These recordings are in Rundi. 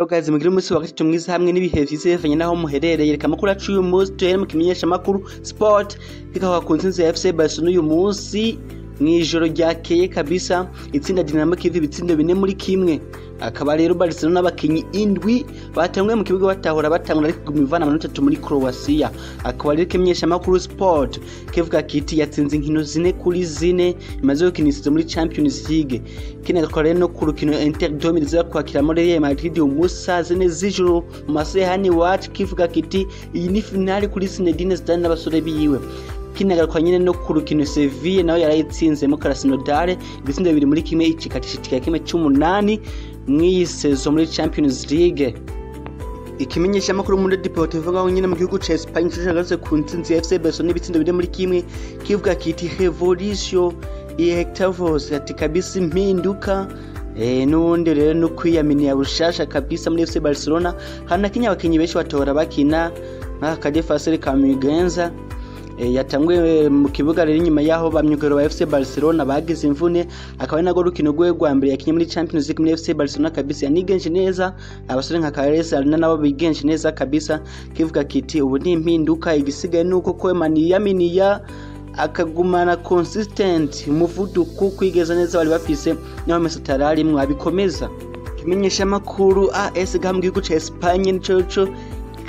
Guys, mugire umunsi wa gatatu mwiza hamwe n'ibihe vyiza bivanye n'aho muherereye. Reka amakuru acu uyu munsi tuhere mu kimenyesha makuru Sport kikaba ku ntsinzi ya FC Barcelona uyu munsi mw'ijoro ryakeye kabisa, itsinda Dinamo Kiev ibitsindo 4-1. Akaba rero Barcelona abakinyi 7 batanguye mu kibuga batahora batangura, ariko kuguma ivana amanota 3 muri Croatia. Akaba rero ikimenyesha makuru Sport kivuga kiti yatsinze inkino 4-4 imaze gukina muri Champions League. Kina rero no ku rukino Inter de Milan kwakira muri Real Madrid umunsi saa 4 z'ijoro mu masehani iwacu, kivuga kiti iyi ni finale kuri Zinedine Zidane n'abasore biwe. Kinagaruka nyine no ku rukino Sevilla nawe yarayitsinzemo Krasnodar ibitsindo 2-1, icikatisha itike ya kimwe c'umunani mw'iyi saison muri Champions League. Ikimenyesha makuru muri Deportivo ngaho nyine mu gihugu ca Espagne cyagarutse ku ntsinzi ya FC Barcelona ibitsindo 4-1, kivuga kiti revolution Hectavos, ati kabisa impinduka n'ubundi rero no kwiyaminiya bushasha kabisa muri FC Barcelona. Hanakinya abakinyi benshi batora bakina nk'aka Kadefaseri ka Mugenza yatanguye mu kibuga rero inyuma yaho bamyugero ba FC Barcelona bagize imvune, akaba ari narwo rukino rwe rwa mbere yakinye muri Champions League muri FC Barcelona kabisa yanigenje neza. Abasore nka Carles Arena nabo bigenje neza kabisa, kivuga kiti ubu ni impinduka, igisigaye nuko Koeman yaminiya akagumana consistent umuvuduko kwigeza neza bari bafise naho Messi atararimwo abikomeza. Kimenyesha makuru AS mu gihugu ca Espagne nico co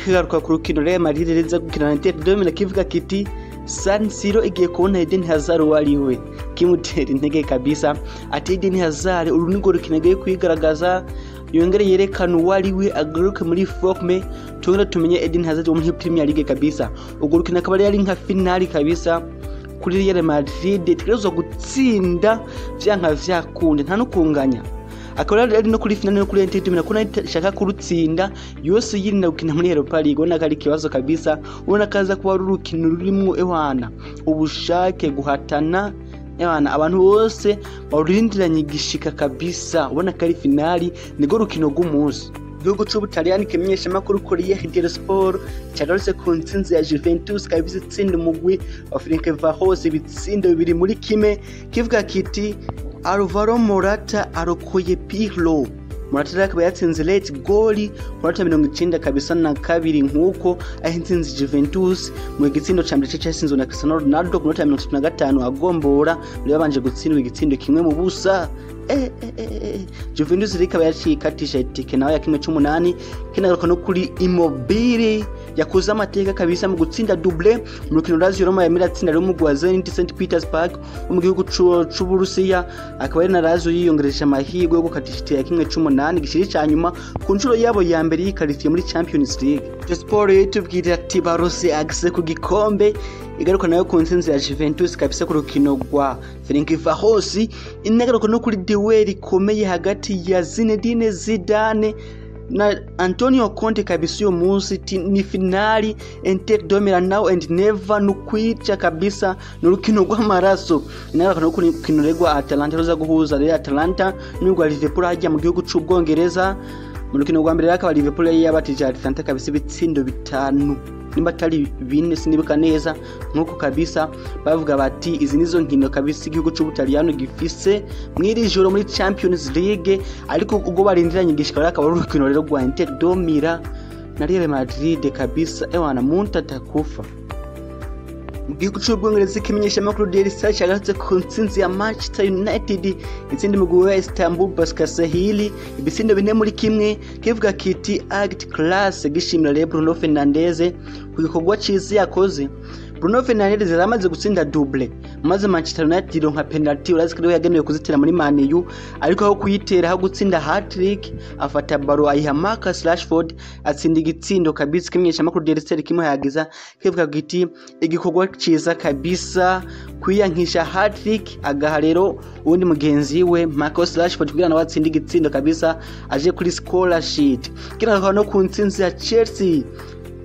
kigaruka ku rukino Real Madrid riza gukina na Inter de Milan, kivuga kiti San Siro igiye kubona Eden Hazard wariwe, kimutera intege kabisa, ati Eden Hazard uru nirwo rukino agiye kwigaragaza, yongere yerekana uwariwe, agaruke muri forme, tugende tumenye Eden Hazard wo muri Premier League kabisa. Urwo rukino akaba ari nka finale kabisa kuri Real Madrid, itegerezwa gutsinda vyanka vyakunda, nta no kunganya. Akaba ari no kuri finale no kuri Inter de Milan ko ishaka kurutsinda yose yirinda gukina muri Europa League. Ubona ko ari ikibazo kabisa, ubona ko aza kuba ari urukino rurimwo ewana ubushake guhatana, ewana abantu bose barurindiranye igishika kabisa, ubona ko ari finale, nirwo rukino rw'umunsi. Igihugu c'Ubutaliyani kimenyesha makuru Corriere dello Sport cyagarutse ku ntsinzi ya Juventus kabisa itsinda umugwi wa Ferencvaros ibitsindo 2-1, kivuga kiti Alvaro Morata arokoye Pirlo. Morata akaba yatsinze late goal ku minota 92 kabisa nkuko aho intsinzi Juventus mu gitsindo ca mbere cyatsinzwe na Cristiano Ronaldo ku minota 35, agombora bari babanje gutsindwa igitsindo 1-0. Juventus rero ikaba yacikatisha itike nawe ya kimwe c'umunani. Kinagaruka no kuri Immobile yakoze amateka kabisa mu gutsinda double mu rukino Lazio Roma yamira atsinda rero umugwi wa Zenit St Petersburg wo mu gihugu c'Uburusiya, akaba ari na Lazio yiyongereje amahirwe yo gukatisha itike ya kimwe c'umunani gishiri ca nyuma ku nshuro yabo ya mbere yikarifiye muri Champions League. Sport yitubwira ati barose agise ku gikombe, igaruka nayo ku ntsinzi ya Juventus kabisa ku rukino rwa Ferencvaros. Inagaruka no kuri duel ikomeye hagati ya Zinedine Zidane na Antonio Conte kabisa uyu munsi ni finali Inter de Milan now and never, nukwica kabisa, ni urukino rw'amaraso. Inagaruka no kuri rukino rwa Atalanta ruza guhuza rero Atalanta n'urwa Liverpool hajya mu gihugu c'Ubwongereza. Mu rukino rwa mbere akaba Liverpool yari yabatije Atalanta kabisa ibitsindo 5 nimba atari 4 sinibuka neza, nkuko kabisa bavuga bati izi nizo nkino kabisa igihugu c'Ubutaliyano gifise mw'iri joro muri Champions League, ariko ubwo barindiranye igishika akaba ari urukino rero rwa Inter de Milan na Real Madrid kabisa, ewana muntu atakufa. Mu gihugu c'Ubwongereza ikimenyesha makuru Daily Star cyagarutse ku ntsinzi ya Manchester United itsinda umugwi wa Istanbul Basaksehir ibitsindo 4-1, kivuga kiti act class, gishimira rero Bruno Fernandes ku gikorwa ciza yakoze. Bruno Fernandes yaramaze gutsinda double maze Manchester United ironka penalty, urazi ko yagenewe kuzitera muri Man U, ariko aho kuyitera aho gutsinda hat-trick afata baro ayiha Marcus Rashford atsinda igitsindo kabisa. Kimenyesha makuru Daily Star kimuhayagiza kivuga kiti igikorwa ciza kabisa kwiyankisha hat-trick, agaha rero uwundi mugenzi we Marcus Rashford kugira nawe atsinde igitsindo kabisa aje kuri scholarship. Kinagaruka no ku ntsinzi ya Chelsea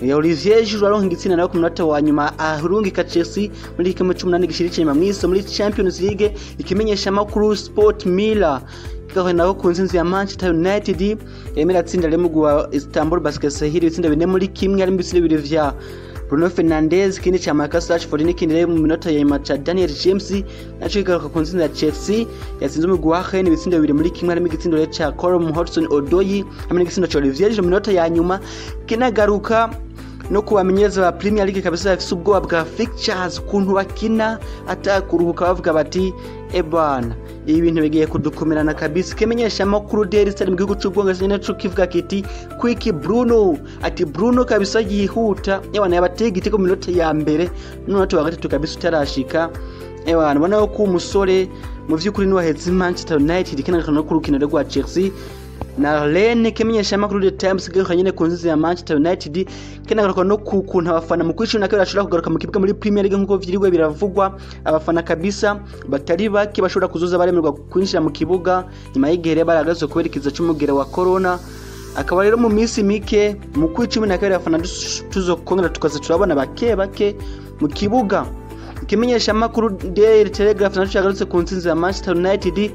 ya Olivier Giroud aronka igitsinda nawe ku munota wa nyuma arungika Chelsea muri kimwe c'umunani gishira inyuma mwiso muri Champions League. Ikimenyesha makuru Sport Miller kikaho nawe ku ntsinzi ya Manchester United yemera atsinda rero mugwi wa Istanbul Basaksehir ibitsindo 4-1, harimo ibitsindo 2 vya Bruno Fernandes, ikindi ca Marcus Rashford, n'ikindi rero mu minota ya nyuma ca Daniel James, naco kigaruka ku ntsinzi ya Chelsea yatsinze umugwi wa Rennes ibitsindo 2-1, harimo igitsindo rero ca Callum Hudson-Odoi hamwe n'igitsindo ca Olivier Giroud mu minota ya nyuma. Kinagaruka no kubamenyereza ba Premier League kabisa bafise ubwoba bwa fixtures, ukuntu bakina atakuruhuka, bavuga bati ebana ibi bintu bigiye kudukomerana kabisa. Kimenyesha amakuru Daily Star mu gihugu c'Ubwongereza nyene co kivuga kiti quick Bruno, ati Bruno kabisa yihuta, ewana yabateye igitego mu minota ya mbere n'umunota wa gatatu kabisa utarashika. Ewana ubona ko umusore mu vy'ukuri niwaheze Manchester United, kinagaruka no ku rukino rwa Chelsea na Rennes. Kimenyesha amakuru The Times kigaruka nyene ku nzizi ya Manchester United, kinagaruka no ku kuntu abafana mu kwicuna kabiri bashobora kugaruka mu kibuga muri Premier League nk'uko vyiriwe biravugwa. Abafana kabisa batari bake bashobora kuzoza baremerwa kwinjira mu kibuga nyuma y'igihe rero barahagaze kubera ikiza c'umugera wa corona. Akaba rero mu minsi mike mu kwicumi na kabiri abafana tuzokongera tukaza turabona bake bake mu kibuga. Ikimenyesha amakuru Daily Telegraph naco cyagarutse ku ntsinzi ya Manchester United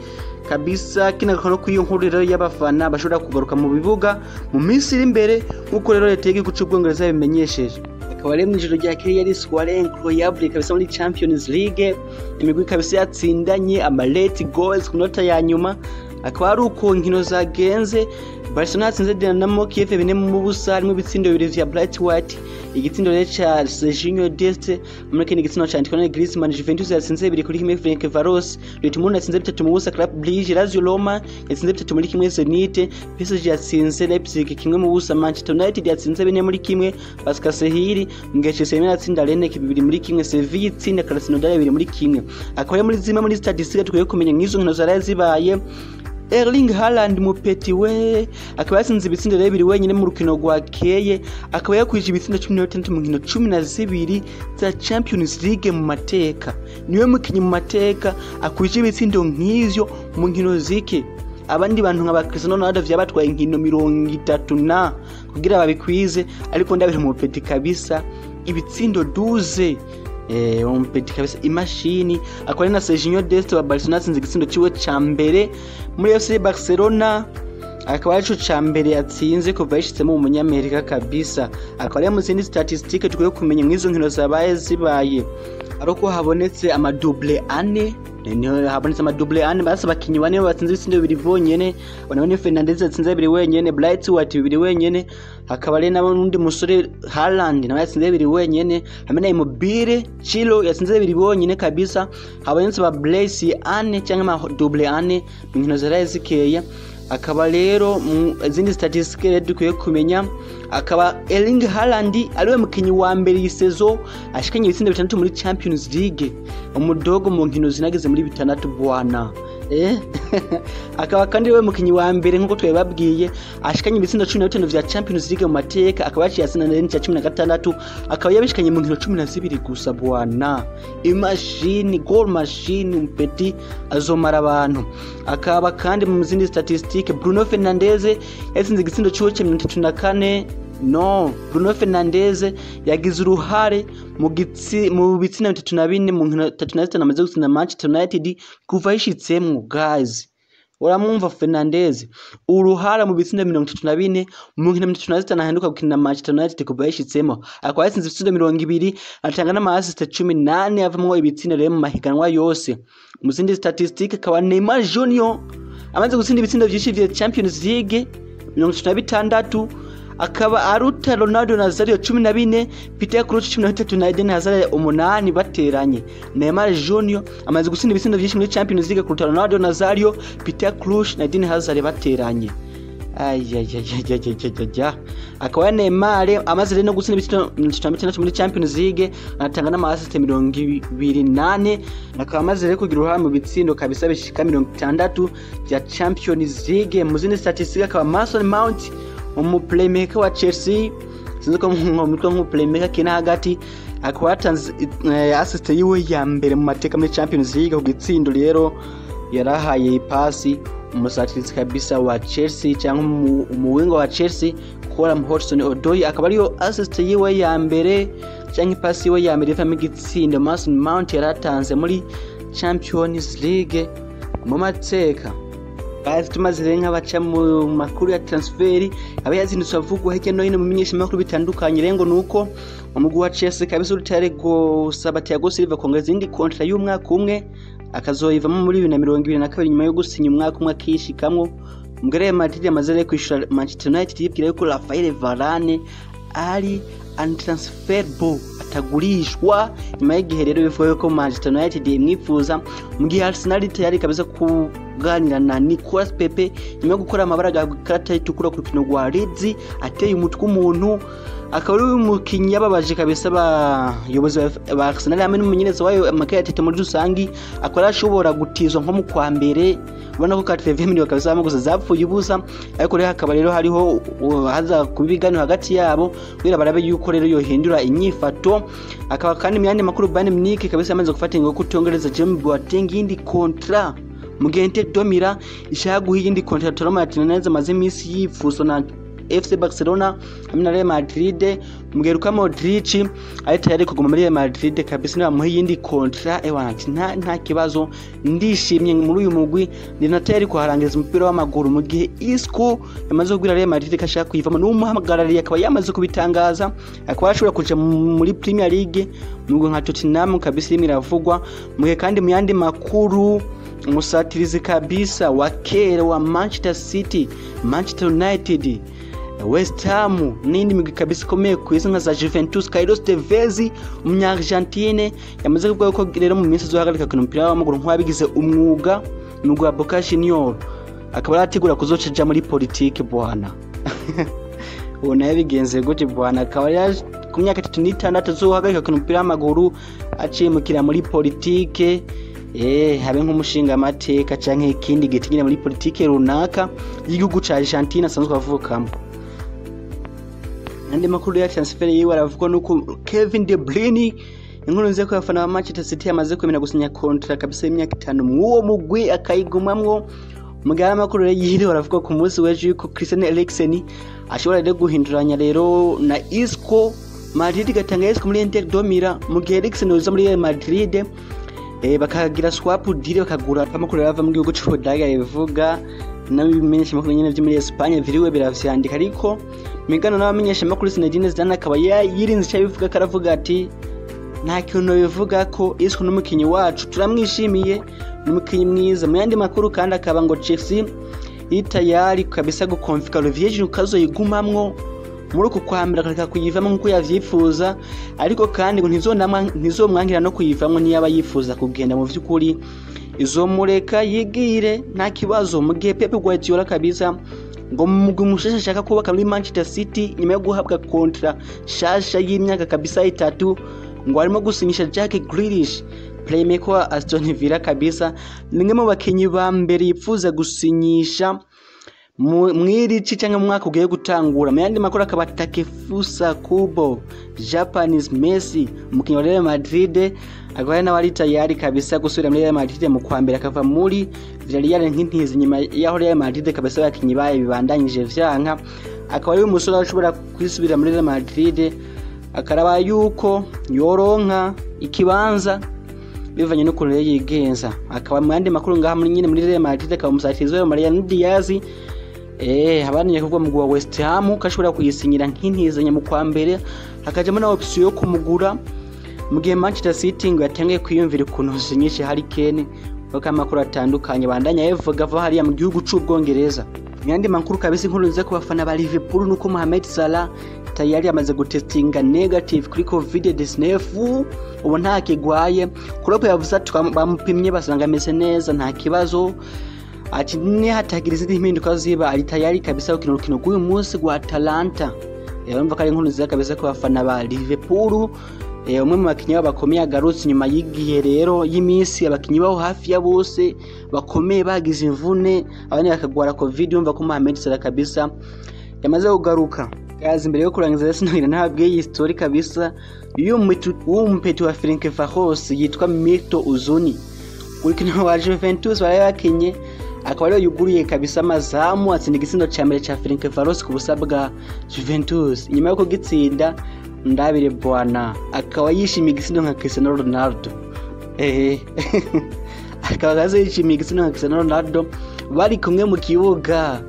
kabisa, kinagaruka no kw'iyo nkuru rero y'abafana bashobora kugaruka mu bibuga mu minsi iri imbere nk'uko rero leta y'igihugu c'Ubwongereza yabimenyesheje. Akaba rero mw'ijoro ryakeye yari soirée incroyable kabisa muri Champions League, imigwi kabisa yatsindanye ama late goals ku minota ya nyuma. Akaba ari uko nkino zagenze: Barcelona yatsinze Dynamo Kiev 4-0, harimo ibitsindo bibiri vya Braithwaite, igitsindo rero ca Serginho Dest hamwe n'ikindi gitsindo ca Antoine Griezmann. Juventus yatsinze 2-1 Ferencvaros, Dortmund yatsinze 3-0 Club Brugge, Lazio Roma yatsinze 3-1 Zenit, PSG yatsinze Leipzig 1-0, Manchester United yatsinze 4-1 Basaksehir, mu gihe Chelsea yatsinda Rennes 2-1, Sevilla itsinda Krasnodar 2-1. Akaba ari muri zimwe muri statistiques dukwiye kumenya nk'izo nkino zaraye zibaye. Erling Haaland mupeti we akaba yatsinze ibitsindo rero bibiri wenyine mu rukino rwa keye, akaba yakwije ibitsindo 16 mu nkino 12 za Champions League mu mateka. Niwe mukinyi mu mateka akwije ibitsindo nk'ivyo mu nkino zike. Abandi bantu nka ba Cristiano Ronaldo vyabatwaye inkino 30 na kugira babikwize, ariko ndabira mu peti kabisa ibitsindo 12, umupeti kabisa imashini. Akaba ari na Serginho Dest wa Barcelona atsinze igitsindo ciwe ca mbere muri FC Barcelona, akaba arico ca mbere yatsinze kuva yishitsemo mu Munyamerika kabisa. Akaba ari mu zindi statistique dukwiye kumenya mw'izo nkino zabaye zibaye, ari uko habonetse amadouble ane, niho habonetse amadouble ane, basi abakinyi bane batsinze ibitsindo bibiri bonyene. Bonabone Fernandes yatsinze bibiri wenyene, Braithwaite bibiri wenyene, hakaba ari n'undi musore Haaland nawe yatsinze bibiri wenyene, hamwe na Immobile Chilo yatsinze bibiri bonyene kabisa. Habonetse ba Blaise ane cyangwa amadouble ane mu nkino zaraye zikeye. Akaba rero mu zindi statistique rero dukwiye kumenya, akaba Erling Haaland ariwe mukinyi wa mbere iyi saison ashikanye ibitsindo 6 muri Champions League, umudogo mu nkino zinageze muri 6 bwana. Akaba kandi we mukinyi wa mbere nkuko twababwiye ashikanye ibitsindo 15 vya Champions League mu mateka, akaba yaciye atsinda na cya 16, akaba yabishikanye mu nkino 12 gusa bwana. Imashini, goal machine, umpeti azomara abantu. Akaba kandi mu zindi statistique, Bruno Fernandes yatsinze igitsindo ciwe ca 34. No, Bruno Fernandes yagize uruhare mu gitsi mu bitsina 34 mu nkino 35 amaze gutsinda Manchester United kuva yishitsemwo. Guys, uramwumva Fernandes, uruhara mu bitsinda 34 mu nkino 35 aheruka gukina Manchester United kuva yishitsemo, akaba yatsinze ibitsindo 20, atanga n'ama assist 18 avamwo ibitsindo rero mu mahiganwa yose. Mu zindi statistique, akaba Neymar Junior amaze gutsinda ibitsindo vyinshi vya Champions League 36, akaba aruta Ronaldo Nazario 14, Peter Crouch 13 na Eden Hazard 8 bateranye. Neymar Junior amaze gutsinda ibitsindo vyinshi muri Champions League kuruta Ronaldo Nazario, Peter Crouch na Eden Hazard bateranye. Ayayayayayaya, akaba Neymar amaze rero no gutsinda ibitsindo 66 muri Champions League, anatanga n'ama assist 24, akaba amaze rero kugira uruhare mu bitsindo kabisa bishika 60 vya Champions League. Mu zindi statistiques, akaba Mason Mount umuplaymaker wa Chelsea, sinzi ko mwitwa nk'umuplaymaker kina hagati, akaba yatanze assist yiwe ya mbere mu mateka muri Champions League ku gitsindo rero yarahaye ipasi umusatirizi kabisa wa Chelsea cyangwa umuwinga wa Chelsea Callum Hudson-Odoi, akaba ariyo assist yiwe ya mbere cyangwa ipasi yiwe ya mbere ivamo igitsindo Mason Mount yaratanze muri Champions League mu mateka. Bazi tumaze rero nk'abaca mu makuru ya transfer aba yazindutse avugwa hirya no hino mu menyeshamakuru bitandukanye. Rero ngo nuko umugwi wa Chelsea kabisa uri gusaba Thiago Silva kongereza indi kontra y'umwaka umwe, akazoyivamo muri 2022 nyuma yo gusinya umwaka umwe akishikamwo. Umugore Real Madrid yamaze rero kwishura Manchester United yibwira yuko Rafael Varane ari untransferable, atagurishwa, nyuma y'igihe rero bivuga yuko Manchester United imwifuza, mu gihe Arsenal tayari kabisa kuganira na Nicolas Pepe nyuma yo gukora amabara agakarata itukura ku rukino rwa Leeds ateye umutwe umuntu, akaba ari umukinnyi yababaje kabisa abayobozi ba Arsenal hamwe n'umumenyereza wayo Mikel Arteta muri rusangi, akaba ashobora gutizwa nko mu kwa mbere. Ubona ko 80 miliyoni kabisa bamuguze zapfuye ubusa, ariko rero hakaba rero hariho haza kuba ibiganiro hagati yabo kugira barabe yuko rero yohindura inyifato. Akaba kandi mu yandi makuru, Bayern Munich kabisa yamaze gufata ingingo yo kutongereza Jerome Boateng iyindi kontra, mu gihe Inter de Milan ishaka guha iyindi kontra Lautaro Martinez amaze iminsi yifuzwa na FC Barcelona hamwe na Real Madrid, mu gihe Luka Modric ari tayari kuguma muri Real Madrid kabisa nibamuha iyindi kontra. Ewana ati nta kibazo, ndishimye muri uyu mugwi, ndi na tayari kuharangiza umupira w'amaguru. Mu gihe Isco yamaze kubwira Real Madrid ko ashaka kuyivamo, n'umuhagarariye akaba yamaze kubitangaza, akaba ashobora kuja muri Premier League mu nka Tottenham kabisa irimo iravugwa. Mu gihe kandi mu yandi makuru, umusatirizi kabisa wa kera wa Manchester City, Manchester United, West Ham n'indi migwi kabisa ikomeye ku isi nka za Juventus, Carlos Tevez umunya-Argentine yamaze kuvuga ko rero mu minsi izohagarika gukina umupira w'amaguru nk'uwabigize umwuga, umugwi wa Boca Juniors, akaba arategura kuzoca aja muri politike bwana. Uwo nawe bigenze gute bwana? Akaba ku myaka 36 azohagarika gukina umupira w'amaguru acimukira muri politike, habe nk'umushinga amateka canke ikindi giti nyine muri politike runaka y'igihugu ca Argentine asanzwe avukamo. Andi makuru ya transfer yiwe aravuga nuko Kevin De Bruyne, inkuru nziza ko abafana ba Manchester City, yamaze kwemera gusinya contrat kabisa y'imyaka 5 mw'uwo mugwi akayigumamwo. Mu gihe amakuru rero yiriwe aravuga ku munsi w'ejo yuko Christian Eriksen ashobora rero guhinduranya rero na Isco, Madrid igatanga Isco muri Inter de Milan, mu gihe Eriksen uza muri Real Madrid, bakagira swap deal bakagura. Amakuru rero ava mu gihugu c'Ubudage bivuga n'abimenyesha makuru nyene vyo muri Espagne viriwe biravyandika, ariko migano n'abamenyesha makuru Zinedine Zidane akaba yirinze ico abivuga, karavuga ati nta kintu bivuga ko Isco n'umukinyi wacu turamwishimiye, n'umukinyi mwiza. Mu yandi makuru kandi akaba ngo Chelsea iri tayari kabisa gukonfika Olivier Giroud kazoyigumamwo muri uku kwa mbere akareka kuyivamo nk'uko yavyifuza, ariko kandi ngo ntizomwankira no kuyivamwo niyaba yifuza kugenda, mu vy'ukuri izomureka yigire nta kibazo. Mu gihe Pep Guardiola kabisa ngo mugwi mushasha ashaka kubaka muri Manchester City nyuma yo guhabwa kontra shasha y'imyaka kabisa 3, ngo arimo gusinyisha Jack Grealish, playmaker wa Aston Villa, kabisa ni mu bakinyi ba mbere yifuza gusinyisha mw'iri ci canke mu mwaka ugiye gutangura. Mu yandi makuru akaba Takefusa Kubo, Japanese Messi, umukinyi wa Real Madrid, akaba ari nawe ari tayari kabisa gusubira muri Real Madrid mu kwa mbere akava muri Villarreal nk'intizi, nyuma yaho Real Madrid kabisa abakinyi bayo bibandanyije vyanka, akaba ari umusore ashobora kwisubira muri Real Madrid akaraba yuko yoronka ikibanza bivanye n'ukuntu rero yigenza. Akaba mu yandi makuru ngaha muri nyine muri Real Madrid akaba umusatirizi wayo Mariano Diaz abaniye kuvuga mu wa West Ham ko ashobora kuyisinyira nk'intizanya mu kwa mbere, hakajamo na option yo kumugura, mu gihe Manchester City ngo yatangiye kwiyumvira ukuntu zinyishe Harry Kane, kuko amakuru atandukanye bandanya yavuga ava hariya mu gihugu c'Ubwongereza. Mu yandi makuru kabisa, inkuru nziza ku bafana ba Liverpool nuko Mohamed Salah tayari yamaze gutestinga negative kuri COVID-19, ubu nta kigwaye. Klopp yavuze ati bamupimye basanga ameze neza, nta kibazo, ati nihatagira izindi mpinduka ziba ari tayari kabisa gukina urukino rw'uyu munsi rwa Atalanta. Urumva ko ari inkuru nziza kabisa ku bafana ba Liverpool. Umwe mu bakinyi babo bakomeye agarutse nyuma y'igihe rero y'iminsi abakinyi babo hafi ya bose bakomeye bagize imvune, abandi bakagwara COVID. Urumva ko Mohamed Salah kabisa yamaze kugaruka. Guys, imbere yo kurangiza rero sinabwira ntabwiye iyi story kabisa y'uwo mupeti wa Ferencvaros yitwa Myrto Uzuni. Urukino wa Juventus bari bakinye, akaba ariyo yuguriye kabisa amazamu atsinda igitsindo ca mbere ca Ferencvaros ku busa bwa Juventus. Nyuma yo kugitsinda, ndabire bwana, akaba yishimiye igitsindo nka Cristiano Ronaldo. Akaba kaze yishimiye igitsindo nka Cristiano Ronaldo. Bari kumwe mu kibuga.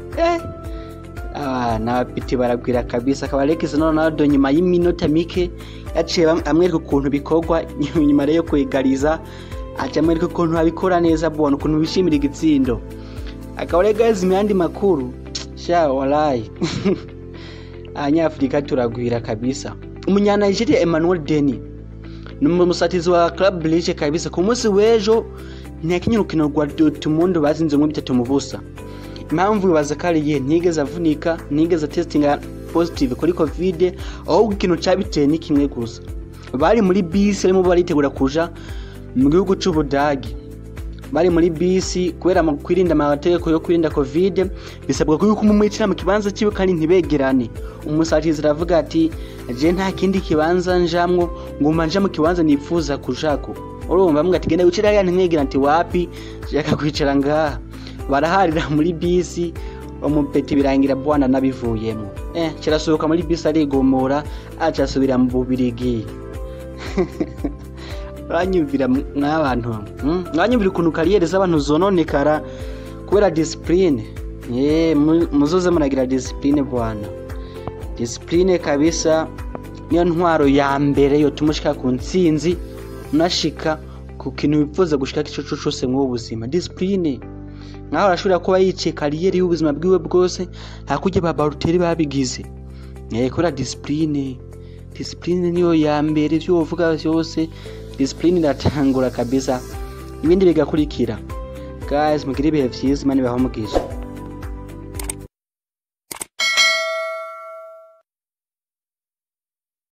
N'abapiti baragwira kabisa. Akaba rero Cristiano Ronaldo nyuma y'iminota mike yaciye amwereka ukuntu bikorwa. Nyuma rero yo kwegariza, aca amwereka ukuntu abikora neza bwana, ukuntu bishimira igitsindo. Akaba rero, guys, mu yandi makuru sha, walayi, Abanyafurika turagwira kabisa. Umunya-Nigeria Emmanuel Deni ni umusatizi wa Club Brugge kabisa. Ku munsi w'ejo ntiyakinye urukino rwa Dortmund batsinze 3-0. Impamvu bibaza ko ari iyihe? Ntigeze avunika, ntigeze testinga positive kuri COVID, ahubwo ikintu cabiteye ni kimwe gusa: bari muri bisi, barimo baritegura kuja mu gihugu c'Ubudagi. Bari muri bisi, kubera mu kwirinda amategeko yo kwirinda COVID, bisabwa ko yuko umwe mu kibanza ciwe kandi ntibegerane. Umusatirizi aravuga ati: "Je nta kindi kibanza njamwo, nguma nja mu kibanza nipfuza kujako." Urumva, bamwe ati: "Genda wicare hariya ntimwegerane." Ati: "Wapi, shaka kwicara ngaha." Baraharira muri bisi, umupeti birangira bwana nabivuyemo. Kirasohoka muri bisi, arigomora, aca asubira mu Bubirigi. Uranyumvira mw'abantu, Mwanyumvira ukuntu carrière z'abantu zononekara kubera discipline. Muzoze muragira discipline bwana. Discipline kabisa niyo ntwaro ya mbere yotuma ushika ku ntsinzi, unashika ku kintu wifuza gushika ico co cose mw'ubu buzima. Discipline, nkaho arashobora kuba yiciye carrière y'ubuzima bwiwe bwose, hakurya ba Balotelli babigize kubera discipline. Discipline niyo ya mbere. Ivyo wovuga vyose, discipline iratangura kabisa, ibindi bigakurikira. Guys, mugire ibihe vyiza, Imana ibahe umugisha.